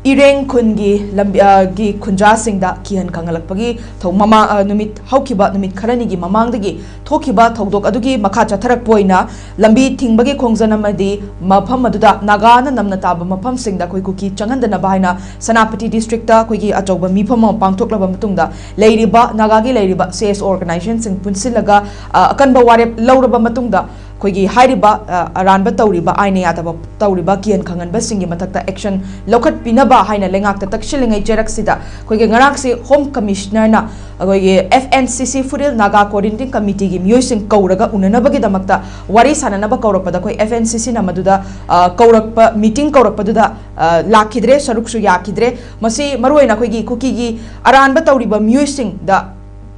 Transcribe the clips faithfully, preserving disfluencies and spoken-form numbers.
ꯏꯔꯦꯡ ꯈꯨꯟꯒꯤ ꯂꯝꯕꯤ, ꯑ, ꯒꯤ ꯈꯨꯟꯖꯥꯁꯤꯡꯗ ꯀꯤꯍꯟ ꯈꯪꯍꯜꯂꯛꯄꯒꯤ ꯊꯧ-, ꯃꯃꯥ-, ꯑ, ꯅꯨꯃꯤꯠ, ꯍꯧꯈꯤꯕ ꯅꯨꯃꯤꯠ ꯈꯔꯅꯤꯒꯤ ꯃꯃꯥꯡꯗꯒꯤ ꯊꯣꯛꯈꯤꯕ ꯊꯧꯗꯣꯛ ꯑꯗꯨꯒꯤ ꯃꯈꯥ ꯆꯠꯊꯔꯛꯄ ꯑꯣꯏꯅ ꯂꯝꯕꯤ ꯊꯤꯡꯕꯒꯤ ꯈꯣꯡꯖꯪ ꯑꯃꯗꯤ ꯃꯐꯝ ꯑꯗꯨꯗ ꯅꯥꯒꯥꯅ ꯅꯝꯅ ꯇꯥꯕ ꯃꯐꯝꯁꯤꯡꯗ ꯑꯩꯈꯣꯏ ꯀꯨꯀꯤ ꯆꯪꯍꯟꯗꯅꯕ ꯍꯥꯏꯅ ꯁꯦꯅꯥꯄꯇꯤ ꯗꯤꯁꯇ꯭ꯔꯤꯛꯇ ꯑꯩꯈꯣꯏꯒꯤ ꯑꯆꯧꯕ ꯃꯤꯐꯝ ꯑꯃ ꯄꯥꯡꯊꯣꯛꯂꯕ ꯃꯇꯨꯡꯗ ꯂꯩꯔꯤꯕ, ꯅꯥꯒꯥꯒꯤ ꯂꯩꯔꯤꯕ ꯁꯤ ꯑꯦꯁ ꯑꯣ ꯑꯣꯔꯒꯅꯥꯏꯖꯦꯁꯟꯁꯤꯡ ꯄꯨꯟꯁꯤꯜꯂꯒ, ꯑ, ꯑꯀꯟꯕ ꯋꯥꯔꯦꯞ ꯂꯧꯔꯕ ꯃꯇꯨꯡꯗ ꯑꯩꯈꯣꯏꯒꯤ ꯍꯥꯏꯔꯤꯕ, ꯑ, ꯑꯔꯥꯟꯕ ꯇꯧꯔꯤꯕ, ꯑꯥꯏꯟꯅ ꯌꯥꯗꯕ ꯇꯧꯔꯤꯕ ꯀꯤꯍꯟ ꯈꯪꯍꯟꯕꯁꯤꯡꯒꯤ ꯃꯊꯛꯇ action ꯂꯧꯈꯠꯄꯤꯅꯕ ꯍꯥꯏꯅ ꯂꯩꯉꯥꯛꯇ ꯇꯛꯁꯤꯜꯂꯤꯉꯩ ꯆꯩꯔꯛꯁꯤꯗ ꯑꯩꯈꯣꯏꯒꯤ ꯉꯔꯥꯡꯁꯦ ꯍꯣꯝ ꯀꯃꯤꯁꯅꯔꯅ ꯑꯩꯈꯣꯏꯒꯤ F N C C foothill Naga coordinating ꯀꯃꯤꯇꯤꯒꯤ ꯃꯤꯑꯣꯏꯁꯤꯡ ꯀꯧꯔꯒ ꯎꯅꯅꯕꯒꯤꯗꯃꯛꯇ ꯋꯥꯔꯤ ꯁꯥꯟꯅꯅꯕ ꯀꯧꯔꯛꯄꯗ ꯑꯩꯈꯣꯏ F N C Cꯅ ꯃꯗꯨꯗ, ꯑ, ꯀꯧꯔꯛꯄ, ꯃꯤꯇꯤꯡ ꯀꯧꯔꯛꯄꯗꯨꯗ, ꯑ, ꯂꯥꯛꯈꯤꯗ꯭ꯔꯦ, ꯁꯔꯨꯛꯁꯨ ꯌꯥꯈꯤꯗ꯭ꯔꯦ꯫ ꯃꯁꯤ ꯃꯔꯨꯑꯣꯏꯅ ꯑꯩꯈꯣꯏꯒꯤ ꯀꯨꯀꯤꯒꯤ ꯑꯔꯥꯟꯕ ꯇꯧꯔꯤꯕ ꯃꯤꯑꯣꯏꯁꯤꯡꯗ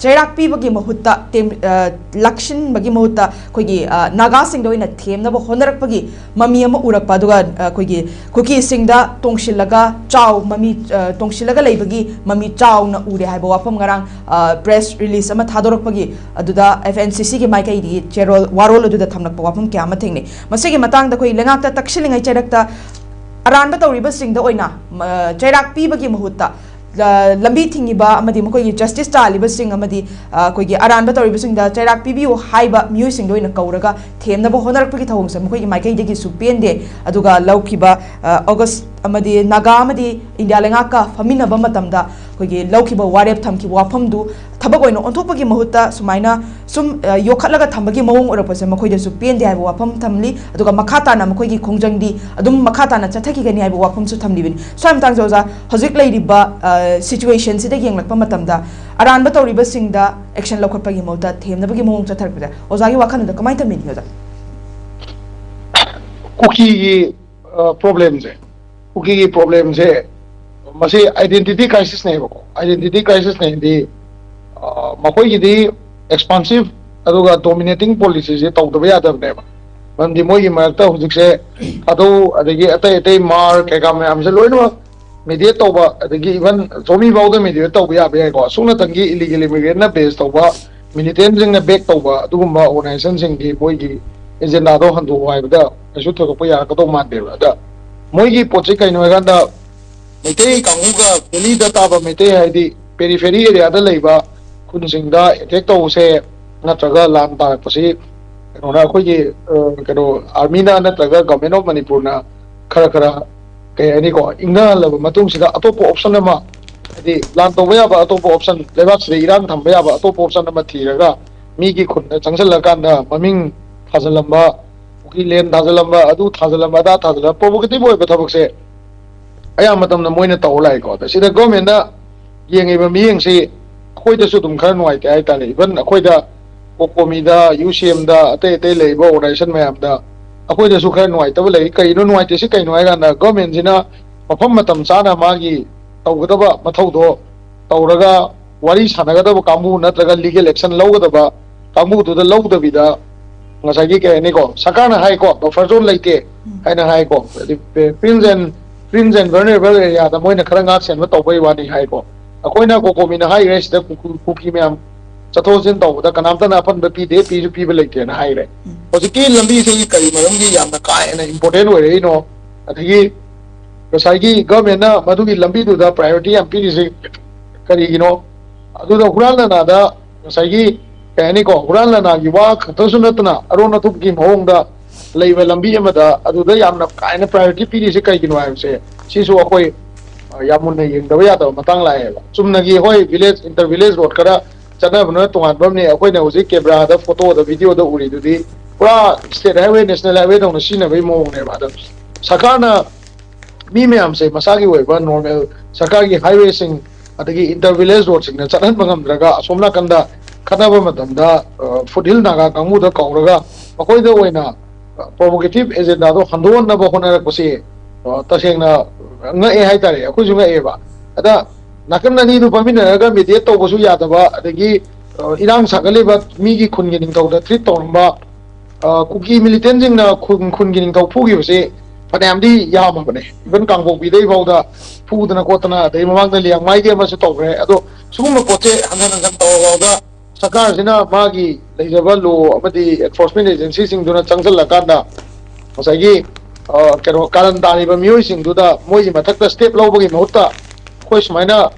ꯆꯩꯔꯥꯛ ꯄꯤꯕꯒꯤ ꯃꯍꯨꯠꯇ ꯇꯦꯝ-, ꯑ, ꯂꯥꯛꯁꯤꯟꯕꯒꯤ ꯃꯍꯨꯠꯇ ꯑꯩꯈꯣꯏꯒꯤ, ꯑ, ꯅꯥꯒꯥꯁꯤꯡꯗ ꯑꯣꯏꯅ ꯊꯦꯝꯅꯕ ꯍꯣꯠꯅꯔꯛꯄꯒꯤ ꯃꯃꯤ ꯑꯃ ꯎꯔꯛꯄ, ꯑꯗꯨꯒ, ꯑ, ꯑꯩꯈꯣꯏꯒꯤ ꯀꯨꯀꯤꯁꯤꯡꯗ ꯇꯣꯡꯁꯤꯜꯂꯒ ꯆꯥꯎ ꯃꯃꯤ, ꯑ, ꯇꯣꯡꯁꯤꯜꯂꯒ ꯂꯩꯕꯒꯤ ꯃꯃꯤ ꯆꯥꯎꯅ ꯎꯔꯦ ꯍꯥꯏꯕ ꯋꯥꯐꯝ ꯉꯔꯥꯡ, ꯑ, press release ꯑꯃ ꯊꯥꯗꯣꯔꯛꯄꯒꯤ ꯑꯗꯨꯗ F N C Cꯒꯤ ꯃꯥꯏꯀꯩꯗꯒꯤ ꯆꯦꯔꯣꯜ, ꯋꯥꯔꯣꯜ ꯑꯗꯨꯗ ꯊꯝꯂꯛꯄ ꯋꯥꯐꯝ ꯀꯌꯥ ꯑꯃ ꯊꯦꯡꯅꯩ꯫ ꯃꯁꯤꯒꯤ ꯃꯇꯥꯡꯗ ꯑꯩꯈꯣꯏ ꯂꯩꯉꯥꯛꯇ ꯇꯛꯁꯤꯜꯂꯤꯉꯩ ꯆꯩꯔꯛꯇ ꯑꯔꯥꯟꯕ ꯇꯧꯔꯤꯕꯁꯤꯡꯗ ꯑꯣꯏꯅ, ꯑ, ꯆꯩꯔꯥꯛ ꯄꯤꯕꯒꯤ ꯃꯍꯨꯠꯇ, ꯑ, ꯂꯝꯕꯤ ꯊꯤꯡꯉꯤꯕ ꯑꯃꯗꯤ ꯃꯈꯣꯏꯒꯤ ꯖꯁꯇꯤꯁ ꯇꯥꯜꯂꯤꯕꯁꯤꯡ ꯑꯃꯗꯤ, ꯑ, ꯑꯩꯈꯣꯏꯒꯤ ꯑꯔꯥꯟꯕ ꯇꯧꯔꯤꯕꯁꯤꯡꯗ ꯆꯩꯔꯥꯛ ꯄꯤꯕꯤꯌꯨ ꯍꯥꯏꯕ ꯃꯤꯑꯣꯏꯁꯤꯡꯗ ꯑꯣꯏꯅ ꯀꯧꯔꯒ ꯊꯦꯝꯅꯕ ꯍꯣꯠꯅꯔꯛꯄꯒꯤ ꯊꯧꯑꯣꯡꯁꯦ ꯃꯈꯣꯏꯒꯤ ꯃꯥꯏꯀꯩꯗꯒꯤꯁꯨ ꯄꯦꯟꯗꯦ꯫ ꯑꯗꯨꯒ ꯂꯧꯈꯤꯕ, ꯑ, ꯑꯣꯒꯁ ꯑꯃꯗꯤ ꯅꯥꯒꯥ ꯑꯃꯗꯤ ꯏꯟꯗꯤꯌꯥ ꯂꯩꯉꯥꯛꯀ ꯐꯝꯃꯤꯟꯅꯕ ꯃꯇꯝꯗ ꯑꯩꯈꯣꯏꯒꯤ ꯂꯧꯈꯤꯕ ꯋꯥꯔꯦꯞ, ꯊꯝꯈꯤꯕ ꯋꯥꯐꯝꯗꯨ ꯊꯕꯛ ꯑꯣꯏꯅ ꯑꯣꯟꯊꯣꯛꯄꯒꯤ ꯃꯍꯨꯠꯇ ꯁꯨꯃꯥꯏꯅ ꯁꯨꯝ, ꯑ, ꯌꯣꯛꯈꯠꯂꯒ ꯊꯝꯕꯒꯤ ꯃꯑꯣꯡ ꯎꯔꯛꯄꯁꯦ ꯃꯈꯣꯏꯗꯁꯨ ꯄꯦꯟꯗꯦ ꯍꯥꯏꯕ ꯋꯥꯐꯝ ꯊꯝꯂꯤ꯫ ꯑꯗꯨꯒ ꯃꯈꯥ ꯇꯥꯅ ꯃꯈꯣꯏꯒꯤ ꯈꯣꯡꯖꯪꯗꯤ ꯑꯗꯨꯝ ꯃꯈꯥ ꯇꯥꯅ ꯆꯠꯊꯈꯤꯒꯅꯤ ꯍꯥꯏꯕ ꯋꯥꯐꯝꯁꯨ ꯊꯝꯂꯤꯕꯅꯤ꯫ ꯁ꯭ꯋꯥꯏ ꯃꯇꯥꯡꯁꯦ ꯑꯣꯖꯥ, ꯍꯧꯖꯤꯛ ꯂꯩꯔꯤꯕ, ꯑ, situationꯁꯤꯗ ꯌꯦꯡꯂꯛꯄ ꯃꯇꯝꯗ ꯑꯔꯥꯟꯕ ꯇꯧꯔꯤꯕꯁꯤꯡꯗ action ꯂꯧꯈꯠꯄꯒꯤ ꯃꯍꯨꯠꯇ ꯊꯦꯝꯅꯕꯒꯤ ꯃꯑꯣꯡ ꯆꯠꯊꯔꯛꯄꯗ ꯑꯣꯖꯥꯒꯤ ꯋꯥꯈꯜꯗꯨꯗ ꯀꯃꯥꯏꯅ ꯊꯝꯕꯤꯅꯤ ꯑꯣꯖꯥ? ꯀꯨꯀꯤꯒꯤ, ꯑ, problemꯁꯦ, ꯀꯨꯀꯤꯒꯤ problemꯁꯦ ꯃꯁꯤ identity crisisꯅꯦꯕꯀꯣ꯫ Identity crisisꯅꯦꯗꯤ, ꯑ, ꯃꯈꯣꯏꯒꯤꯗꯤ expansive ꯑꯗꯨꯒ dominating policyꯁꯦ ꯇꯧꯗꯕ ꯌꯥꯗꯕꯅꯦꯕ꯫ ꯃꯔꯝꯗꯤ ꯃꯣꯏꯒꯤ ꯃꯔꯛꯇ ꯍꯧꯖꯤꯛꯁꯦ ꯊꯥꯗꯧ, ꯑꯗꯒꯤ ꯑꯇꯩ ꯑꯇꯩ ꯃꯥꯔ ꯀꯩꯀꯥ ꯃꯌꯥꯝꯁꯦ ꯂꯣꯏꯅꯃꯛ mediate ꯇꯧꯕ, ꯑꯗꯒꯤ even ꯖꯣꯃꯤ ꯐꯥꯎꯗ mediate ꯇꯧꯕ ꯌꯥꯕ ꯌꯥꯏꯀꯣ꯫ ꯑꯁꯨꯛ ꯅꯇꯪꯒꯤ illegal immigrantꯅ base ꯇꯧꯕ, militantꯁꯤꯡꯅ back ꯇꯧꯕ ꯑꯗꯨꯒꯨꯝꯕ organizationꯁꯤꯡꯒꯤ ꯃꯣꯏꯒꯤ agendaꯗꯣ ꯍꯟꯗꯣꯛꯑꯣ ꯍꯥꯏꯕꯗ ꯀꯩꯁꯨ ꯊꯣꯏꯗꯣꯛꯄ ꯌꯥꯔꯛꯀꯗꯧ ꯃꯥꯟꯗꯦꯕ꯫ ꯑꯗ ꯃꯣꯏꯒꯤ ꯄꯣꯠꯁꯤ ꯀꯩꯅꯣ ꯍꯥꯏꯀꯥꯟꯗ, ꯃꯩꯇꯩ ꯀꯥꯡꯕꯨꯒ ꯚꯦꯂꯤꯗ ꯇꯥꯕ ꯃꯩꯇꯩ, ꯍꯥꯏꯗꯤ ꯄꯦꯔꯤꯐꯦꯔꯤ ꯑꯦꯔꯤꯌꯥꯗ ꯂꯩꯕ ꯈꯨꯟꯁꯤꯡꯗ ꯑꯦꯇꯦꯛ ꯇꯧꯕꯁꯦ ꯅꯠꯇ꯭ꯔꯒ ꯂꯥꯟ ꯇꯥꯔꯛꯄꯁꯤ ꯀꯩꯅꯣꯅ ꯑꯩꯈꯣꯏꯒꯤ, ꯑ, ꯀꯩꯅꯣ, ꯑꯥꯔꯃꯤꯅ ꯅꯠꯇ꯭ꯔꯒ ꯒꯚꯔꯟꯃꯦꯟ ꯑꯣꯐ ꯃꯅꯤꯄꯨꯔꯅ ꯈꯔ ꯈꯔ, ꯀꯩ ꯍꯥꯏꯅꯤꯀꯣ, ꯏꯪꯅꯍꯜꯂꯕ ꯃꯇꯨꯡꯁꯤꯗ ꯑꯇꯣꯞꯄ ꯑꯣꯞꯁꯟ ꯑꯃ, ꯍꯥꯏꯗꯤ ꯂꯥꯟ ꯇꯧꯕ ꯌꯥꯕ ꯑꯇꯣꯞꯄ ꯑꯣꯞꯁꯟ, ꯂꯩꯕꯥꯛꯁꯤꯗ ꯏꯔꯥꯡ ꯊꯝꯕ ꯌꯥꯕ ꯑꯇꯣꯞꯄ ꯑꯣꯞꯁꯟ ꯑꯃ ꯊꯤꯔꯒ ꯃꯤꯒꯤ ꯈꯨꯟꯗ ꯆꯪꯁꯤꯜꯂꯀꯥꯟꯗ ꯃꯃꯤꯡ ꯊꯥꯖꯤꯜꯂꯝꯕ, ꯀꯨꯀꯤ ꯂꯦꯟ ꯊꯥꯖꯤꯜꯂꯝꯕ, ꯑꯗꯨ ꯊꯥꯖꯤꯜꯂꯝꯕ, ꯑꯗꯥ ꯊꯥꯖꯤꯜꯂꯝꯕ, ꯄ꯭ꯔꯣꯚꯣꯀꯦꯇꯤꯚ ꯑꯣꯏꯕ ꯊꯕꯛꯁꯦ ꯑꯌꯥꯝꯕ ꯃꯇꯝꯗ ꯃꯣꯏꯅ ꯇꯧꯔ ꯂꯥꯛꯏꯀꯣ꯫ ꯑꯗ ꯁꯤꯗ ꯒꯚꯔꯟꯃꯦꯟꯠꯅ ꯌꯦꯡꯉꯤꯕ ꯃꯤꯠꯌꯦꯡꯁꯤ ꯑꯩꯈꯣꯏꯗꯁꯨ ꯑꯗꯨꯝ ꯈꯔ ꯅꯨꯡꯉꯥꯏꯇꯦ ꯍꯥꯏꯇꯥꯔꯦ꯫ ꯏꯚꯟ ꯑꯩꯈꯣꯏꯗ, ꯀꯣꯀꯣꯃꯤꯗ, ꯌꯨ ꯁꯤ ꯑꯦꯝꯗ, ꯑꯇꯩ ꯑꯇꯩ ꯂꯩꯔꯤꯕ ꯑꯣꯔꯒꯅꯥꯏꯖꯦꯁꯟ ꯃꯌꯥꯝꯗ ꯑꯩꯈꯣꯏꯗꯁꯨ ꯈꯔ ꯅꯨꯡꯉꯥꯏꯇꯕ ꯂꯩ꯫ ꯀꯩꯅꯣ ꯅꯨꯡꯉꯥꯏꯇꯦꯁꯤ ꯀꯩꯅꯣ ꯍꯥꯏ ꯀꯥꯟꯗ, ꯒꯚꯔꯟꯃꯦꯟꯠꯁꯤꯅ ꯃꯐꯝ ꯃꯇꯝ ꯆꯥꯅ ꯃꯥꯒꯤ ꯇꯧꯒꯗꯕ ꯃꯊꯧꯗꯣ ꯇꯧꯔꯒ, ꯋꯥꯔꯤ ꯁꯥꯟꯅꯒꯗꯕ ꯀꯥꯡꯕꯨ ꯅꯠꯇ꯭ꯔꯒ ꯂꯤꯒꯦꯜ ꯑꯦꯛꯁꯟ ꯂꯧꯒꯗꯕ ꯀꯥꯡꯕꯨꯗꯨꯗ ꯂꯧꯗꯕꯤꯗ, ꯉꯁꯥꯏꯒꯤ, ꯀꯩ ꯍꯥꯏꯅꯤꯀꯣ, ꯁꯔꯀꯥꯔꯅ ꯍꯥꯏꯀꯣ, ꯕꯐꯔ ꯖꯣꯟ ꯂꯩꯇꯦ ꯍꯥꯏꯅ ꯍꯥꯏꯀꯣ, ꯍꯥꯏꯗꯤ prince and, prince and vulnerable ꯑꯦꯔꯤꯌꯥꯗ ꯃꯣꯏꯅ ꯈꯔ ꯉꯥꯛ ꯁꯦꯟꯕ ꯇꯧꯕꯩ ꯋꯥꯅꯤ ꯍꯥꯏꯀꯣ꯫ ꯑꯩꯈꯣꯏꯅ ꯀꯣꯀꯣꯃꯤꯅ ꯍꯥꯏꯈ꯭ꯔꯦ, ꯁꯤꯗ ꯀꯨꯀꯤ, ꯀꯨꯀꯤ ꯃꯌꯥꯝ ꯆꯠꯊꯣꯛ ꯆꯠꯁꯤꯟ ꯇꯧꯕꯗ ꯀꯅꯥꯝꯇꯅ ꯑꯄꯟꯕ ꯄꯤꯗꯦ, ꯄꯤꯁꯨ ꯄꯤꯕ ꯂꯩꯇꯦꯅ ꯍꯥꯏꯈ꯭ꯔꯦ꯫ ꯍꯧꯖꯤꯛꯀꯤ ꯂꯝꯕꯤꯁꯤ ꯀꯔꯤ ꯃꯔꯝꯒꯤ ꯌꯥꯝꯅ ꯀꯥ ꯍꯦꯟꯅ ꯏꯝꯄꯣꯔꯇꯦꯟ ꯑꯣꯏꯔꯛꯏꯅꯣ? ꯑꯗꯒꯤ ꯉꯁꯥꯏꯒꯤ ꯒꯚꯔꯟꯃꯦꯟꯠꯅ ꯃꯗꯨꯒꯤ ꯂꯝꯕꯤꯗꯨꯗ ꯄ꯭ꯔꯥꯏꯌꯣꯔꯤꯇꯤ ꯌꯥꯝ ꯄꯤꯔꯤꯁꯤ ꯀꯔꯤꯒꯤꯅꯣ? ꯑꯗꯨꯗ ꯍꯨꯔꯥꯟ ꯂꯥꯟꯅꯥꯗ ꯉꯁꯥꯏꯒꯤ, ꯀꯩ ꯍꯥꯏꯅꯤꯀꯣ, ꯍꯨꯔꯥꯟ ꯂꯥꯟꯅꯥꯒꯤ ꯋꯥ ꯈꯛꯇꯁꯨ ꯅꯠꯇꯅ ꯑꯔꯣꯟ ꯑꯊꯨꯞꯀꯤ ꯃꯑꯣꯡꯗ ꯂꯩꯕ ꯂꯝꯕꯤ ꯑꯃꯗ ꯑꯗꯨꯗ ꯌꯥꯝꯅ ꯀꯥ ꯍꯦꯟꯅ ꯄ꯭ꯔꯥꯏꯌꯣꯔꯤꯇꯤ ꯄꯤꯔꯤꯁꯤ ꯀꯩꯒꯤꯅꯣ ꯍꯥꯏꯕꯁꯦ, ꯁꯤꯁꯨ ꯑꯩꯈꯣꯏ, ꯑ, ꯌꯥꯝ ꯃꯨꯟꯅ ꯌꯦꯡꯗꯕ ꯌꯥꯗꯕ ꯃꯇꯥꯡ ꯂꯥꯛꯑꯦꯕ꯫ ꯆꯨꯝꯅꯒꯤ ꯍꯣꯏ, ꯚꯤꯂꯦꯖ, ꯏꯟꯇꯔ ꯚꯤꯂꯦꯖ ꯔꯣꯗ ꯈꯔ ꯆꯠꯅꯕꯅ ꯇꯣꯉꯥꯟꯕ ꯑꯃꯅꯤ꯫ ꯑꯩꯈꯣꯏꯅ ꯍꯧꯖꯤꯛ ꯀꯦꯃꯦꯔꯥꯗ, ꯐꯣꯇꯣꯗ, ꯚꯤꯗꯤꯑꯣꯗ ꯎꯔꯤꯗꯨꯗꯤ ꯄꯨꯔꯥ ꯁ꯭ꯇꯦꯠ ꯍꯥꯏꯋꯦ, ꯅꯦꯁꯅꯦꯜ ꯍꯥꯏꯋꯦ ꯗꯧꯅ ꯁꯤꯖꯤꯟꯅꯕꯒꯤ ꯃꯑꯣꯡꯅꯦꯕ꯫ ꯑꯗꯣ ꯁꯔꯀꯥꯔꯅ ꯃꯤ ꯃꯌꯥꯝꯁꯦ ꯃꯁꯥꯒꯤ ꯑꯣꯏꯕ ꯅꯣꯔꯃꯦꯜ ꯁꯔꯀꯥꯔꯒꯤ ꯍꯥꯏꯋꯦꯁꯤꯡ ꯑꯗꯒꯤ ꯏꯟꯇꯔ ꯚꯤꯂꯦꯖ ꯔꯣꯗꯁꯤꯡꯗ ꯆꯠꯍꯟꯕ ꯉꯝꯗ꯭ꯔꯒ, ꯑꯁꯣꯝ ꯅꯥꯀꯟꯗ ꯈꯠꯅꯕ ꯃꯇꯝꯗ, ꯑ, ꯐꯨꯠꯍꯤꯜ ꯅꯥꯒꯥ ꯀꯥꯡꯕꯨꯗ ꯀꯧꯔꯒ ꯃꯈꯣꯏꯗ ꯑꯣꯏꯅ, ꯑ, ꯄ꯭ꯔꯣꯚꯣꯀꯦꯇꯤꯚ ꯑꯦꯖꯦꯟꯗꯥꯗꯣ ꯍꯟꯗꯣꯛꯍꯟꯅꯕ ꯍꯣꯠꯅꯔꯛꯄꯁꯤ, ꯑ, ꯇꯁꯦꯡꯅ ꯉꯛꯑꯦ ꯍꯥꯏꯇꯥꯔꯦ꯫ ꯑꯩꯈꯣꯏꯁꯨ ꯉꯛꯑꯦꯕ꯫ ꯑꯗ ꯅꯥꯀꯟ ꯑꯅꯤꯗꯨ ꯐꯝꯃꯤꯟꯅꯔꯒ ꯃꯤꯗꯤꯌꯦꯠ ꯇꯧꯕꯁꯨ ꯌꯥꯗꯕ, ꯑꯗꯒꯤ, ꯑ, ꯏꯔꯥꯡ ꯁꯥꯒꯠꯂꯤꯕ ꯃꯤꯒꯤ ꯈꯨꯟꯒꯤ ꯅꯤꯡꯊꯧꯗ ꯇ꯭ꯔꯤꯠ ꯇꯧꯔꯝꯕ, ꯑ, ꯀꯨꯀꯤ ꯃꯤꯂꯤꯇꯦꯟꯁꯤꯡꯅ ꯈꯨꯟ, ꯈꯨꯟꯒꯤ ꯅꯤꯡꯊꯧ ꯐꯨꯈꯤꯕꯁꯦ ꯐꯅꯌꯥꯝꯗꯤ ꯌꯥꯝꯃꯕꯅꯦ꯫ ꯏꯚꯟ ꯀꯥꯡꯄꯣꯛꯄꯤꯗꯩ ꯐꯥꯎꯗ ꯐꯨꯗꯅ ꯈꯣꯠꯇꯅ, ꯑꯗꯩ ꯃꯃꯥꯡꯗ ꯂꯤꯌꯥꯡꯃꯥꯏꯒꯤ ꯑꯃꯁꯨ ꯇꯧꯈ꯭ꯔꯦ꯫ ꯑꯗꯣ ꯁꯤꯒꯨꯝꯕ ꯄꯣꯠꯁꯦ ꯍꯟꯖꯟ ꯍꯟꯖꯟ ꯇꯧꯔꯐꯥꯎꯗ ꯁꯔꯀꯥꯔꯁꯤꯅ ꯃꯥꯒꯤ ꯂꯩꯖꯕ ꯂꯣ ꯑꯃꯗꯤ ꯑꯦꯟꯐꯣꯔꯁꯃꯦꯟ ꯑꯦꯖꯦꯟꯁꯤꯁꯤꯡꯗꯨꯅ ꯆꯪꯁꯤꯜꯂꯀꯥꯟꯗ ꯉꯁꯥꯏꯒꯤ ꯑ, ꯀꯩꯅꯣ ꯀꯥꯔꯟ ꯇꯥꯔꯤꯕ ꯃꯤꯑꯣꯏꯁꯤꯡꯗꯨꯗ ꯃꯣꯏꯒꯤ ꯃꯊꯛꯇ ꯁ꯭ꯇꯦꯞ ꯂꯧꯕꯒꯤ ꯃꯍꯨꯠꯇ ꯑꯩꯈꯣꯏ ꯁꯨꯃꯥꯏꯅ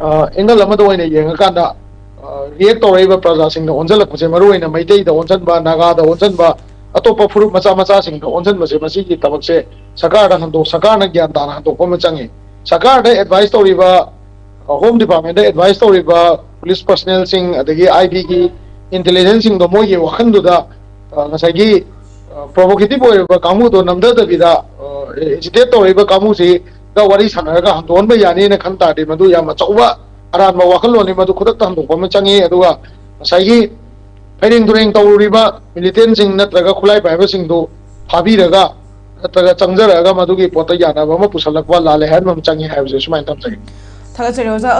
ꯑꯦꯡꯒꯜ ꯑꯃꯗ ꯑꯣꯏꯅ ꯌꯦꯡꯉꯀꯥꯟꯗ ꯔꯤꯌꯦꯛ ꯇꯧꯔꯛꯏꯕ ꯄ꯭ꯔꯖꯥꯁꯤꯡꯗ ꯑꯣꯟꯁꯤꯜꯂꯛꯄꯁꯦ, ꯃꯔꯨꯑꯣꯏꯅ ꯃꯩꯇꯩꯗ ꯑꯣꯟꯁꯤꯟꯕ, ꯅꯥꯒꯥꯗ ꯑꯣꯟꯁꯤꯟꯕ, ꯑꯇꯣꯞꯄ ꯐꯨꯔꯨꯞ ꯃꯆꯥ ꯃꯆꯥꯁꯤꯡꯗ ꯑꯣꯟꯁꯤꯟꯕꯁꯦ, ꯃꯁꯤꯒꯤ ꯊꯕꯛꯁꯦ ꯁꯔꯀꯥꯔꯗ ꯍꯟꯗꯣꯛ ꯁꯔꯀꯥꯔꯅ ꯒ꯭ꯌꯥꯟ ꯇꯥꯅ ꯍꯟꯗꯣꯛꯄ ꯑꯃ ꯆꯪꯉꯤ꯫ ꯁꯔꯀꯥꯔꯗ ꯑꯦꯗꯚꯥꯏꯁ ꯇꯧꯔꯤꯕ, ꯍꯣꯝ ꯗꯤꯄꯥꯔꯠꯃꯦꯟꯗ ꯑꯦꯗꯚꯥꯏꯁ ꯇꯧꯔꯤꯕ ꯄꯨꯂꯤꯁ ꯄꯔꯁꯅꯦꯜꯁꯤꯡ, ꯑꯗꯒꯤ ꯑꯥꯏ ꯕꯤꯒꯤ ꯏꯟꯇꯦꯂꯤꯖꯦꯟꯁꯁꯤꯡꯗꯣ ꯃꯣꯏꯒꯤ ꯋꯥꯈꯜꯗꯨꯗ, ꯑ, ꯉꯁꯥꯏꯒꯤ ꯄ꯭ꯔꯣꯚꯣꯀꯦꯇꯤꯞ ꯑꯣꯏꯔꯤꯕ ꯀꯥꯡꯕꯨꯗꯣ ꯅꯝꯊꯗꯕꯤꯗ, ꯑꯦꯖꯤꯇꯦꯠ ꯇꯧꯔꯤꯕ ꯀꯥꯡꯕꯨꯁꯤꯒ ꯋꯥꯔꯤ ꯁꯥꯟꯅꯔꯒ ꯍꯟꯗꯣꯛꯍꯟꯕ ꯌꯥꯅꯤꯅ ꯈꯟ ꯇꯥꯔꯗꯤ, ꯃꯗꯨ ꯌꯥꯝ ꯑꯆꯧꯕ ꯑꯔꯥꯟꯕ ꯋꯥꯈꯜꯂꯣꯟꯅꯤ꯫ ꯃꯗꯨ ꯈꯨꯗꯛꯇ ꯍꯟꯗꯣꯛꯄ ꯑꯃ ꯆꯪꯉꯤ꯫ ꯑꯗꯨꯒ ꯉꯁꯥꯏꯒꯤ ꯐꯩꯔꯦꯡ ꯇꯨꯔꯦꯡ ꯇꯧꯔꯨꯔꯤꯕ ꯃꯤꯂꯤꯇꯦꯟꯁꯤꯡ ꯅꯠꯇ꯭ꯔꯒ ꯈꯨꯠꯂꯥꯏ ꯄꯥꯏꯕꯁꯤꯡꯗꯨ ꯐꯥꯕꯤꯔꯒ ꯅꯠꯇ꯭ꯔꯒ ꯆꯪꯖꯔꯛꯑꯒ ꯃꯗꯨꯒꯤ ꯄꯣꯠꯇ ꯌꯥꯅꯕ ꯑꯃ ꯄꯨꯁꯜꯂꯛꯄ ꯂꯥꯜꯂꯦ ꯍꯥꯏꯍꯟꯕ ꯑꯃ ꯆꯪꯉꯤ ꯍꯥꯏꯕꯁꯦ ꯁꯨꯃꯥꯏꯅ ꯊꯝꯖꯒꯦ꯫ ꯊꯥꯒꯠꯆꯔꯤ ꯑꯣꯖꯥ꯫